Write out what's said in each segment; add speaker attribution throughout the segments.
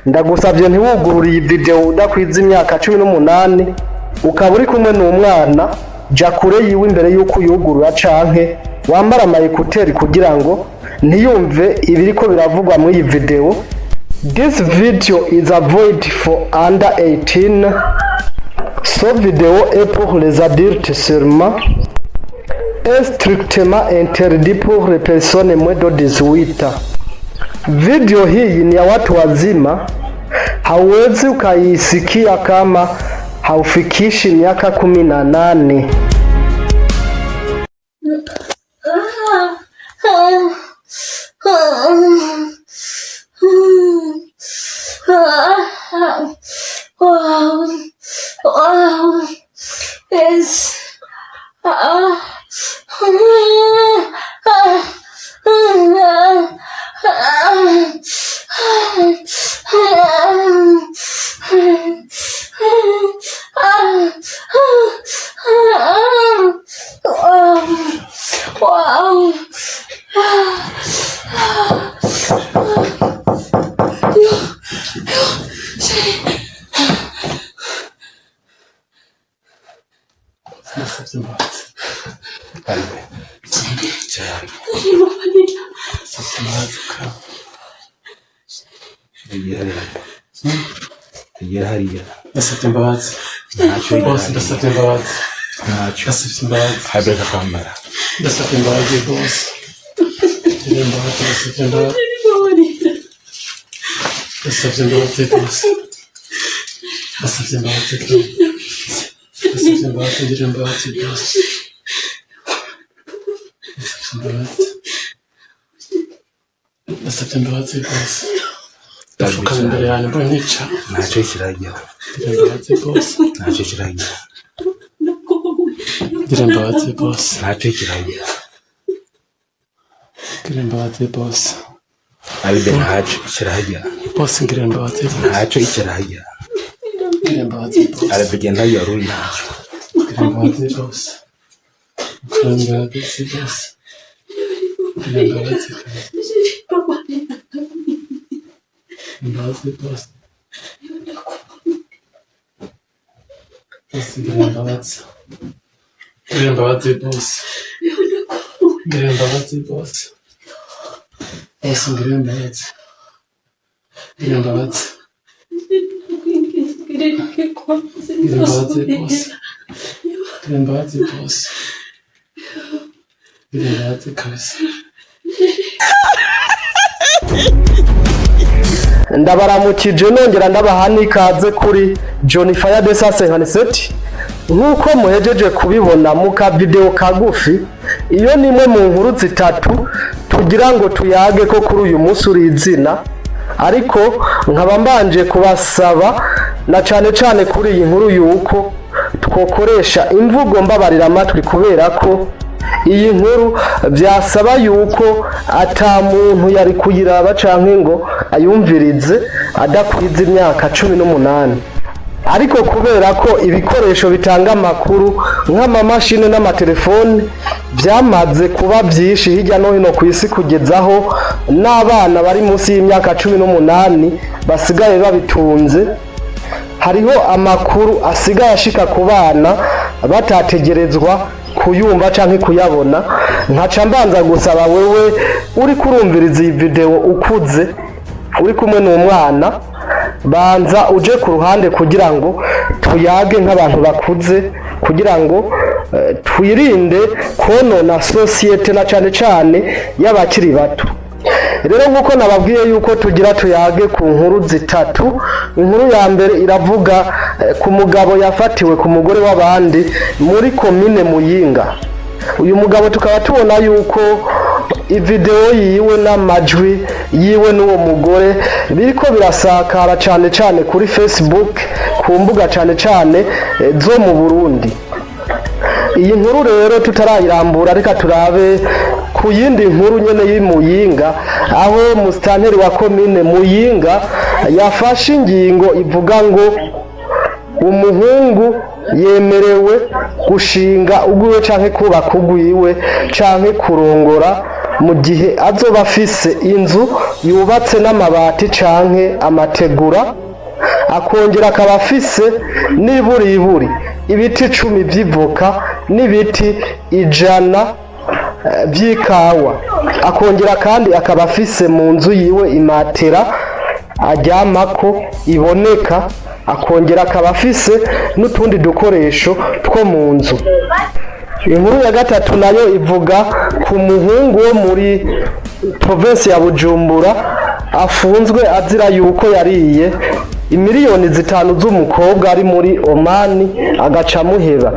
Speaker 1: Ndagusabye ntiwugurure iyi video udakwiza imyaka 18, ukaba uri kumwe n'umwana, ja kure yiwe imbere y'uko uyugurura canke wambara ama écouteurs kugira ngo ntiyumve ibiriko biravugwa muri iyi video. This video is avoid for under 18. Ce vidéo est pour les adultes seulement et strictement interdit pour les personnes moins de 18 ans. Video hii ni ya watu wazima, hauwezi ukaisikia kama haufikishi miaka 18.
Speaker 2: Wow. Yes. Ah. Ah. Ah. Wow. Wow.
Speaker 3: Ndasabye imbabazi.
Speaker 4: Cyane.
Speaker 3: Ndasabye imbabazi ka.
Speaker 4: Egera hariya, egera hariya.
Speaker 3: Ndasabye imbabazi.
Speaker 4: Ntacyo.
Speaker 3: Bose, ndasabye imbabazi.
Speaker 4: Ntacyo.
Speaker 3: Ndasabye imbabazi.
Speaker 4: Habereka kwambara.
Speaker 3: Ndasabye imbabazi rwose. Ngirira imbabazi, ndasabye imbabazi. Ndasabye imbabazi rwose. Ndasabye imbabazi rwose. Ndasabye imbabazi, ngirira imbabazi rwose. Ndasabye imbabazi. Ndasabye imbabazi rwose. Ndapfukama imbere yanyu mbonyica.
Speaker 4: Ntacyo kiragera.
Speaker 3: Ngira imbabazi rwose.
Speaker 4: Ntacyo kiragera.
Speaker 3: Ngira imbabazi rwose.
Speaker 4: Ntacyo kiragera.
Speaker 3: Ngira imbabazi rwose.
Speaker 4: Abibe, ntacyo kiragera.
Speaker 3: Bose, ngira imbabazi rwose.
Speaker 4: Ntacyo kiragera.
Speaker 3: Ngira imbabazi rwose.
Speaker 4: Arabigenda yaruri, ntacyo.
Speaker 3: Ngira imbabazi rwose. Ngira imbabazi rwose. Ngira imbabazi rwose. Imbabazi rwose. Bose, ngira imbabazi. Ngira imbabazi rwose. Ngira imbabazi rwose. Bose, ngira imbabazi. Ngira imbabazi. Ngira imbabazi rwose. Ngira imbabazi rwose. Ngira imbabazi kabisa.
Speaker 1: Ndabaramukije, nongera ndabaha n'ikaze kuri John Fire de Sase nk'uko muhejeje kubibona mu ka video kagufi. Iyo ni imwe mu nkuru zitatu tugira ngo tuyage ko kuri uyu munsi uri izina, ariko nkaba mbanje kubasaba na cane cane kuri iyi nkuru yuko twokoresha imvugo mbabarira amatwi, kubera ko iyi nkuru byasaba yuko ata muntu yari kuyiraba canke ngo ayumvirize adakwiza imyaka 18. Ariko kubera ko ibikoresho bitanga amakuru nk'amamashini n'amatelefoni byamaze kuba byinshi hirya no hino ku isi, kugezaho n'abana bari munsi y'imyaka 18 basigaye babitunze, hariho amakuru asigaye ashika ku bana batategerezwa kuyumva canke kuyabona. Nkaca mbanza gusaba wewe uri kurumviriza iyi video ukuze, uri kumwe n'umwana, banza uje ku ruhande kugira ngo tuyage nk'abantu bakuze, kugira ngo twirinde konona sosiyete na cane cane y'abakiri bato. Rero nk'uko nababwiye yuko tugira tuyage ku nkuru zitatu, inkuru ya mbere iravuga ku mugabo yafatiwe ku mugore w'abandi muri komine Muyinga. Uyu mugabo tukaba tubona yuko ivideo yiwe n'amajwi yiwe n'uwo mugore biriko birasakara cane cane kuri Facebook, ku mbuga cane cane zo mu Burundi. Iyi nkuru rero tutarayirambura, reka turabe ku yindi nkuru nyene y'Imuyinga, aho musitanteri wa komine Muyinga yafashe ingingo ivuga ngo umuhungu yemerewe gushinga ugwiwe canke kubaka ugwiwe canke kurongora Mu gihe azoba afise inzu yubatse n'amabati canke amategura, akongera akaba afise n'iburiburi ibiti 10 vy'ivoka n'ibiti 100 vy'ikawa, akongera kandi akaba afise mu nzu yiwe imatera aryamako iboneka, akongera akaba afise n'utundi dukoresho two mu nzu. Inkuru ya gatatu nayo ivuga ku muhungu wo muri provinsi ya Bujumbura afunzwe azira yuko yariye imiliyoni 5 z'umukobwa ari muri Omani, agaca amuheba.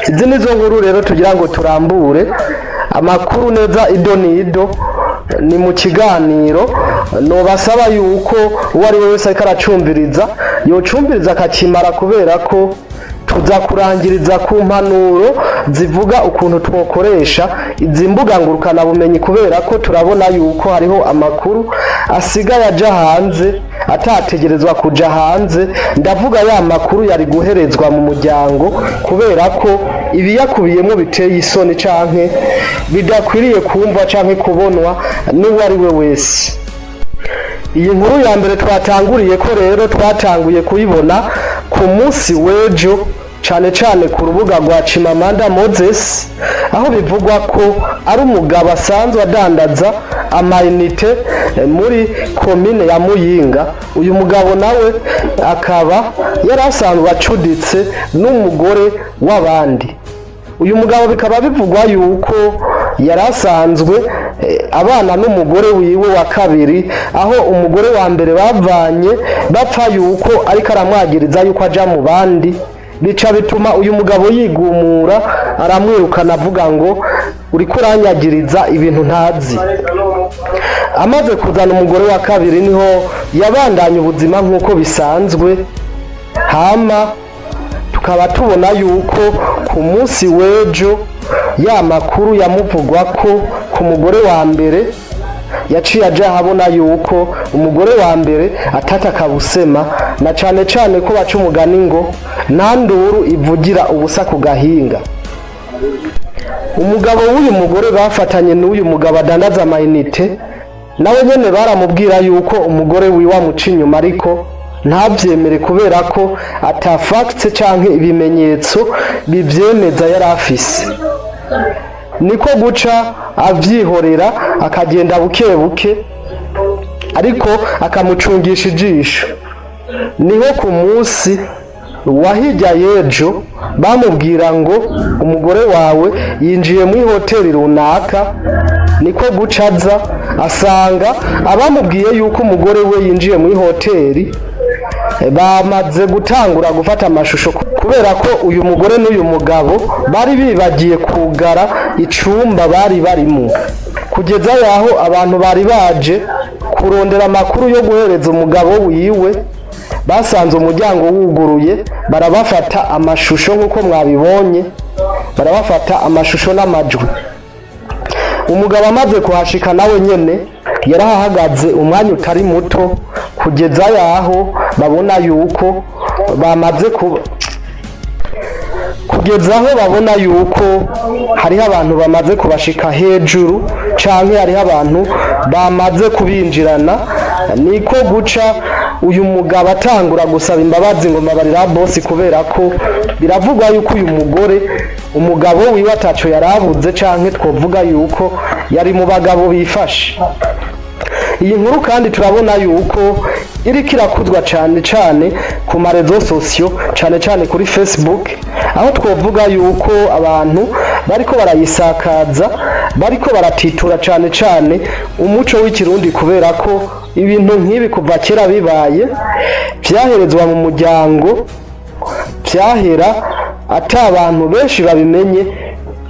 Speaker 1: Izi nizo nkuru rero tugira ngo turambure amakuru neza ido n'ido. Ni mu kiganiro nobasaba yuko uwo ari we wese ariko aracumbiriza yocumbiriza akakimara, kubera ko tuza kurangiriza ku mpanuro zivuga ukuntu twokoresha izi mbuga ngurukanabumenyi, kubera ko turabona yuko hariho amakuru asigaye aja hanze atategerezwa kuja hanze. Ndavuga ya makuru yari guherezwa mu muryango, kubera ko ibiyakubiyemo biteye isoni canke bidakwiriye kumvwa canke kubonwa n'uwo ari we wese. Iyi nkuru ya mbere twatanguriye ko rero, twatanguye kuyibona ku munsi w'ejo, cane cane ku rubuga rwa Chimamanda Moses, aho bivugwa ko ari umugabo asanzwe adandaza amayinite muri komine ya Muyinga. Uyu mugabo nawe akaba yari asanzwe acuditse n'umugore w'abandi. Uyu mugabo bikaba bivugwa yuko yari asanzwe abana n'umugore wiwe wa kabiri, aho umugore wa mbere bavanye bapfa yuko ariko aramwagiriza yuko aja mu bandi, bica bituma uyu mugabo yigumura, aramwirukana, avuga ngo uriko uranyagiriza ibintu ntazi. Amaze kuzana umugore wa kabiri, niho yabandanya ubuzima nk'uko bisanzwe. Hama tukaba tubona yuko ku munsi w'ejo ya makuru yamuvugwa ko ku mugore wa mbere yaciye aja ahabona, yuko umugore wa mbere atata kabusema, na cane cane ko baca umugani ngo nta nduru ivugira ubusa ku gahinga. Umugabo w'uyu mugore bafatanye n'uyu mugabo adandaza amayinite, nawe nyene baramubwira yuko umugore wiwe amuca inyuma, ariko ntavyemere kubera ko ata facts canke ibimenyetso bivyemeza yari afise. Niko guca avyihorera, akagenda buke buke, ariko akamucungisha ijisho. Niho ku munsi wa hirya y'ejo bamubwira ngo umugore wawe yinjiye muri hoteli runaka. Niko guca aza, asanga abamubwiye yuko umugore we yinjiye muri hoteli bamaze gutangura gufata amashusho, kubera ko uyu mugore n'uyu mugabo bari bibagiye kugara icumba bari barimo, kugeza yaho abantu bari baje kurondera amakuru yo guhereza umugabo wiwe basanze umuryango wuguruye, barabafata amashusho nk'uko mwabibonye, barabafata amashusho n'amajwi. Umugabo amaze kuhashika, nawe nyene yarahahagaze umwanya utari muto, kugeza yaho babona yuko bamaze kuba, kugeza aho babona yuko hariho abantu bamaze kubashika hejuru canke hariho abantu bamaze kubinjirana. Niko guca uyu mugabo atangura gusaba imbabazi ngo mbabarira bosi, kubera ko biravugwa yuko uyu mugore umugabo wiwe ataco yarabuze, canke twovuga yuko yari mu bagabo bifashe. Iyi nkuru kandi turabona yuko iriko irakuzwa cane cane ku ma réseaux sociaux, cane cane kuri Facebook, aho twovuga yuko abantu bariko barayisakaza, bariko baratitura cane cane umuco w'Ikirundi, kubera ko ibintu nk'ibi kuva kera bibaye vyaherezwa mu muryango, vyahera ata abantu benshi babimenye,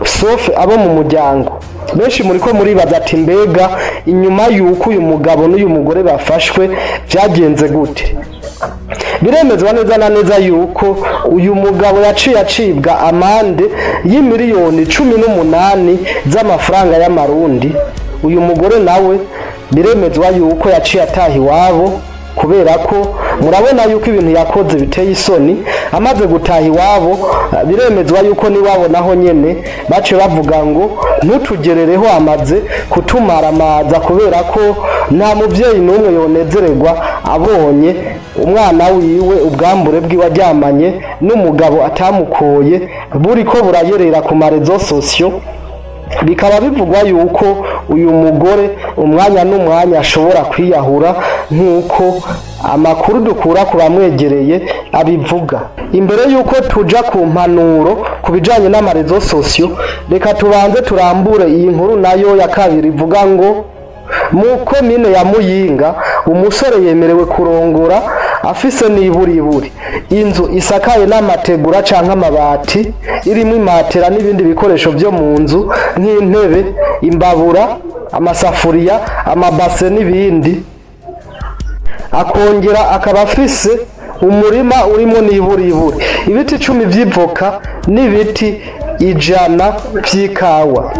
Speaker 1: sauf abo mu muryango. Benshi muriko muribaza ati mbega inyuma yuko uyu mugabo n'uyu mugore bafashwe vyagenze gute? Biremezwa neza na neza yuko uyu mugabo yaciye acibwa amande y'imiliyoni 18 z'amafaranga y'Amarundi. Uyu mugore nawe biremezwa yuko yaciye ataha iwabo. Kubera ko murabona yuko ibintu yakoze biteye isoni. Amaze gutaha iwabo, biremezwa yuko n'iwabo naho nyene bace bavuga ngo ntutugerereho, amaze kutumara amaza, kubera ko nta muvyeyi n'umwe yonezererwa abonye umwana wiwe ubwambure bwiwe aryamanye n'umugabo atamukoye, buriko burayerera ku ma réseaux sociaux. Bikaba bivugwa yuko uyu mugore umwanya n'umwanya ashobora kwiyahura, nk'uko amakuru dukura ku bamwegereye abivuga. Imbere y'uko tuja ku mpanuro ku bijanye n'ama réseaux sociaux, reka tubanze turambure iyi nkuru nayo ya kabiri ivuga ngo mu komine ya Muyinga umusore yemerewe kurongora afise n'iburiburi inzu isakaye n'amategura canke amabati, irimo imatera n'ibindi bikoresho vyo mu nzu nk'intebe, imbabura, amasafuriya, amabase n'ibindi, akongera akaba afise umurima urimo n'iburiburi ibiti 10 vy'ivoka n'ibiti 100 vy'ikawa.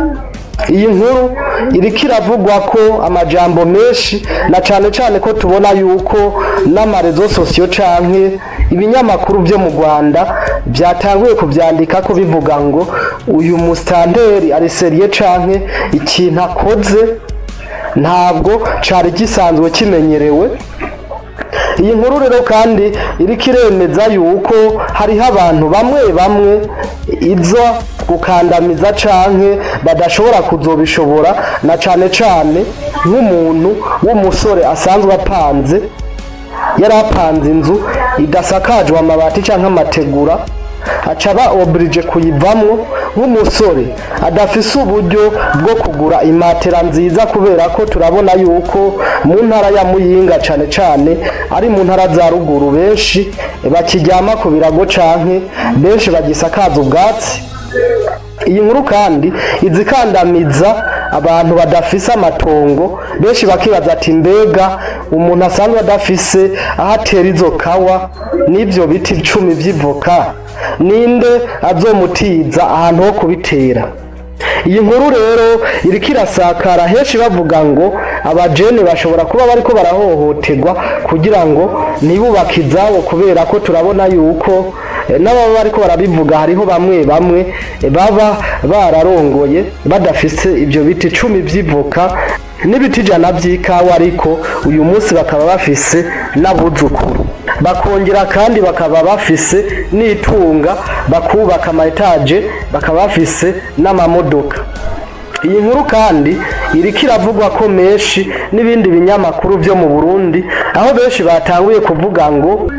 Speaker 1: Iyi nkuru iriko iravugwa ko amajambo menshi, na cane cane ko tubona yuko n'ama réseaux sociaux canke ibinyamakuru vyo mu Rwanda vyatanguye kuvyandika ko bivuga ngo uyu mustanteri ari sérieux canke ikintu akoze ntabwo cari gisanzwe kimenyerewe. Iyi nkuru rero kandi iriko iremeza yuko hariho abantu bamwe bamwe izo gukandamiza canke badashobora kuzobishobora, na cane cane nk'umuntu w'umusore asanzwe apanze, yari apanze inzu idasakajwe amabati canke amategura, aca aba obligé kuyivamwo, nk'umusore adafise uburyo bwo kugura imatera nziza, kubera ko turabona yuko mu ntara ya Muyinga, cane cane ari mu ntara za ruguru, benshi bakiryama ku birago canke benshi bagisakaza ubwatsi. Iyi nkuru kandi izikandamiza abantu badafise amatongo. Benshi bakibaza ati: mbega umuntu asanzwe adafise aho atera izo kawa n'ivyo biti 10 vy'ivoka, ninde azomutiza ahantu ho kubitera? Iyi nkuru rero iriko irasakara henshi, bavuga ngo abajene bashobora kuba bariko barahohoterwa kugira ngo ntibubake izabo, kubera ko turabona yuko n'ababa bariko barabivuga hariho bamwe bamwe baba bararongoye badafise ivyo biti 10 vy'ivoka n'ibiti 100 vy'ikawa, ariko uyu munsi bakaba bafise n'abuzukuru, bakongera kandi bakaba bafise n'itunga, bakubaka ama étages, bakaba bafise n'amamodoka. Iyi nkuru kandi iriko iravugwa ko menshi n'ibindi binyamakuru vyo mu Burundi, aho benshi batanguye kuvuga ngo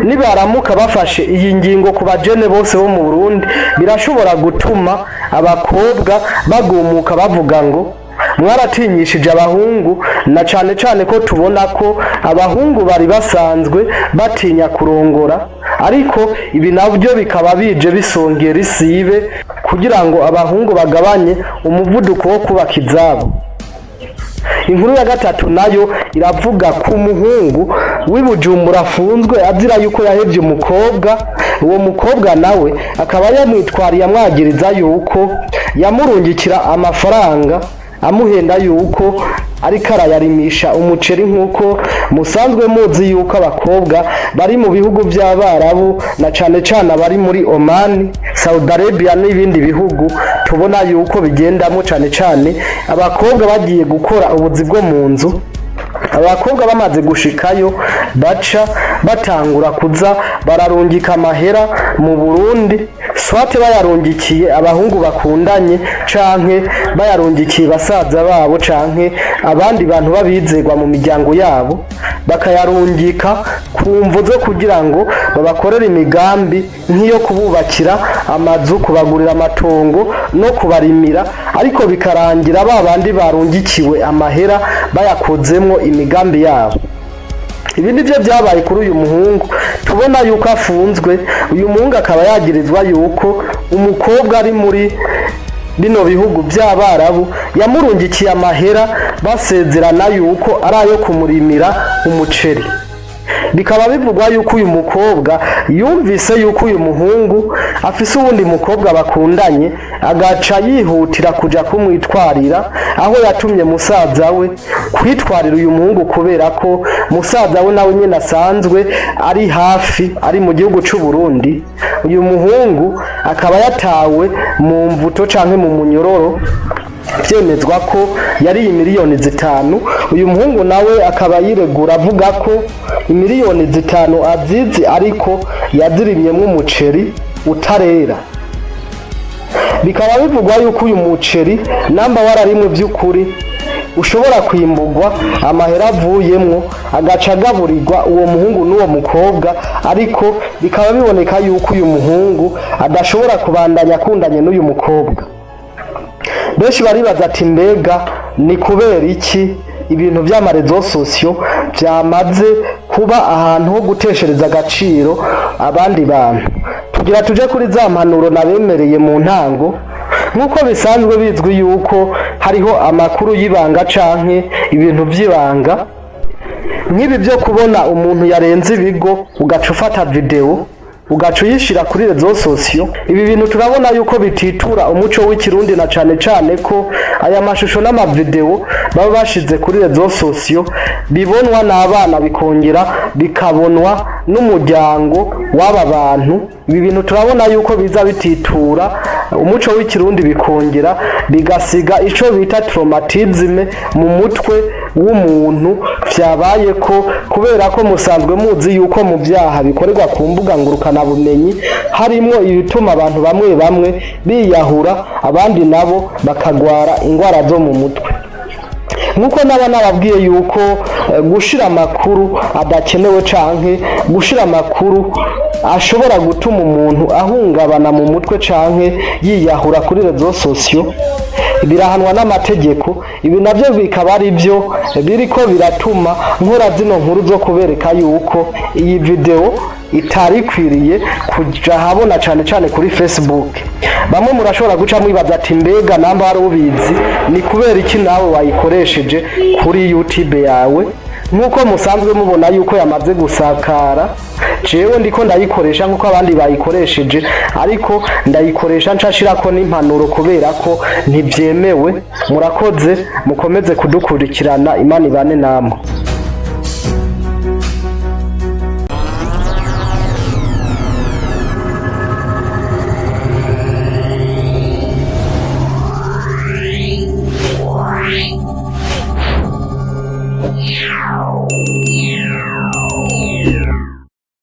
Speaker 1: nibaramuka bafashe iyi ngingo ku bajene bose bo mu Burundi, birashobora gutuma abakobwa bagumuka bavuga ngo mwaratinyishije abahungu, na cane cane ko tubona ko abahungu bari basanzwe batinya kurongora, ariko ibi nabyo bikaba bije bisongera isibe kugira ngo abahungu bagabanye umuvuduko wo kubaka izabo. Inkuru ya gatatu nayo iravuga ku muhungu w'i Bujumbura afunzwe azira yuko yahevye umukobwa. Uwo mukobwa nawe akaba yamwitwariye amwagiriza yuko yamurungikira amafaranga amuhenda yuko ariko arayarimisha umuceri, nk'uko musanzwe muzi yuko abakobwa bari mu bihugu by'Abarabu, na cane cane abari muri Oman, Saudi Arabia n'ibindi bihugu, tubona yuko bigendamo cane cane abakobwa bagiye gukora ubuzi bwo mu nzu. Abakobwa bamaze gushikayo baca batangura kuza bararungika amahera mu Burundi, soit bayarungikiye abahungu bakundanye, canke bayarungikiye basaza babo, canke abandi bantu babizegwa mu miryango yabo, bakayarungika ku mvo zo kugira ngo babakorere imigambi nk'iyo kububakira amazu, kubagurira amatongo no kubarimira, ariko bikarangira ba bandi barungikiwe amahera bayakozemwo imigambi yabo. Ibi nivyo byabaye kuri uyu muhungu tubona yuko afunzwe. Uyu muhungu akaba yagirizwa yuko umukobwa ari muri bino bihugu by'Abarabu yamurungikiye amahera basezerana yuko ari ayo kumurimira umuceri. Bikaba bivugwa yuko uyu mukobwa yumvise yuko uyu muhungu afise uwundi mukobwa bakundanye, agaca yihutira kuja kumwitwarira, aho yatumye musaza we kwitwarira uyu muhungu, kubera ko musaza we nawe nyine asanzwe ari hafi, ari mu gihugu c'u Burundi. Uyu muhungu akaba yatawe mu mvuto canke mu munyororo, byemezwa ko yariye miliyoni 5. Uyu muhungu nawe akaba yiregura avuga ko imiliyoni 5 azizi, ariko yazirimyemwo umuceri utarera. Bikaba bivugwa yuko uyu muceri namba wararimwe by'ukuri ushobora kwimburwa, amahera avuyemwo agaca agaburirwa uwo muhungu n'uwo mukobwa, ariko bikaba biboneka yuko uyu muhungu adashobora kubandanya akundanye n'uyu mukobwa. Benshi baribaza ati: "Mbega ni kubera iki ibintu by'ama réseaux sociaux byamaze kuba ahantu ho guteshereza agaciro abandi bantu?" Tugira tuje kuri za mpanuro nabemereye mu ntango. Nk'uko bisanzwe bizwi yuko hariho amakuru y'ibanga canke ibintu by'ibanga nk'ibi byo kubona umuntu yarenze ibigo, ugaca ufata vidéo ugaca uyishira kuri réseaux sociaux, ibi bintu turabona yuko bititura umuco w'Ikirundi, na cane cane ko aya mashusho n'ama vidéo baba bashize kuri réseaux sociaux bibonwa n'abana, bikongera bikabonwa n'umuryango w'aba bantu. Ibi bintu turabona yuko biza bititura umuco w'Ikirundi, bikongera bigasiga ico bita traumatisme mu mutwe w'umuntu vyabaye ko, kubera ko musanzwe muzi yuko mu vyaha bikorerwa ku mbuga ngurukanabumenyi harimwo ibituma abantu bamwe bamwe biyahura, abandi nabo bakagwara ingwara zo mu mutwe. Nk'uko naba nababwiye yuko gushira amakuru adakenewe canke gushira amakuru ashobora gutuma umuntu ahungabana mu mutwe canke yiyahura kuri réseaux sociaux birahanwa n'amategeko. Ibi navyo bikaba ari byo biriko biratuma nkora zino nkuru zo kubereka yuko iyi vidéo itari ikwiriye kuja ahabona, cane cane kuri Facebook. Bamwe murashobora guca mwibaza ati: "Mbega namba wari ubizi, ni kubera iki nawe wayikoresheje kuri YouTube yawe?" Nk'uko musanzwe mubona yuko yamaze gusakara, jewe ndiko ndayikoresha nk'uko abandi bayikoresheje, ariko ndayikoresha nshashirako n'impanuro, kubera ko ntibyemewe. Murakoze, mukomeze kudukurikirana. Imana ibane namwe.